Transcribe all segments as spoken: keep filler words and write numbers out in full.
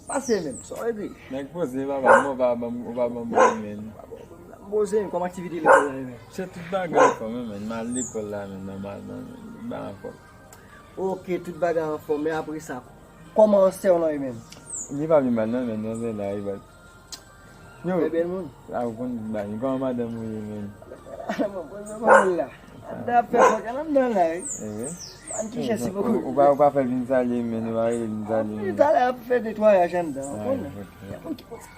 Pase menm, sa w vle di? Nèg poze, papa, mwen pa ban m, ou pa ban m mwen, men. M poze, kòman aktivite lekòl la ye menm? Se tout bagay anfòm, men, men. M al lekòl la, men, nòmalman, men. Tout bagay anfòm. Ok, tout bagay anfòm, men apre sa, kòman sè w lan ye menm? Li pa vin mal, non, men, non, se la, li pa. Yo. Bèl moun. A, ou konn bagay. Kòman madanm ou ye, men? Mwen poze kòman la. Ann ap fè fòk, ann nan la, wi. Ann kiche si poko. Ou pa, ou pa fè l vin salye, men, ou pa rele l vin salye, men. Talè ap fè netwayaj anndan, ou konnen.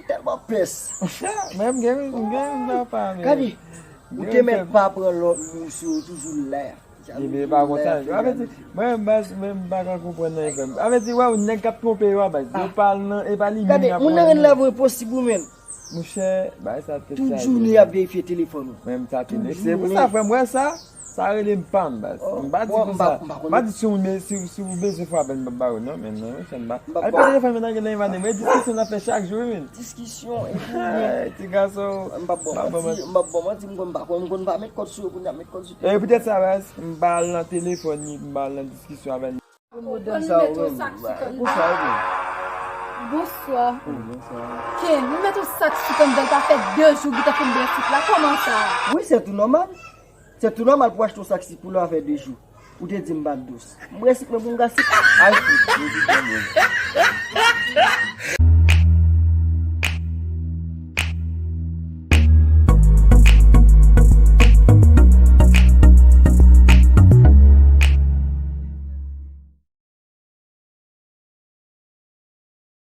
Tèlman pès. Men m gen, m gen, m gen pa, men. Gade, ou te mèt pa pran lòt moun sou, toujou la. Ebyen, pa konsa. Avèti, mwen, baz, mwen, m pa ka konprann nan efè. Avèti, wè, nèg k ap twonpe yo a, baz. Yo pa al nan, e pa li menm y ap. Gade, moun nan rann lavi w enposib ou menm. Monchè, bagay sa tèt chaje. Tout jounen y ap verifye telefòn ou. Mwen, m sa te vle. Se pou sa, frè m, wè sa, sa rele m pa m, baz. M pa di pou sa. M pa di si w, si, si w bezwen frape m, m p ap ba ou, non, men non, monchè, m pa. Al pran telefòn mwen nan gen nan evade, mwen diskisyon n ap fè chak jou, wi, men. Diskisyon, epi. Ti gason. M p ap ba w manti, m p ap ba w manti, m konn pa konn, m konn pa met kòd sou yo pou n ap met kòd sou. E poutèt sa, baz, m pa al nan telefòn li, m pa al nan diskisyon avè l. Ou konn met yon sak sou kanndal. Bonswa. Ken, ou met yon sak sou kanndal, sa fè de jou ki te fin byen sik la. Kòman sa? Wi, se tou nòmal. Se tou nòmal pou achte yon sak sik pou lè sa fè de jou. Ou te di m pa t dous. M bwè sik mwen pou m ka sik. Al fout.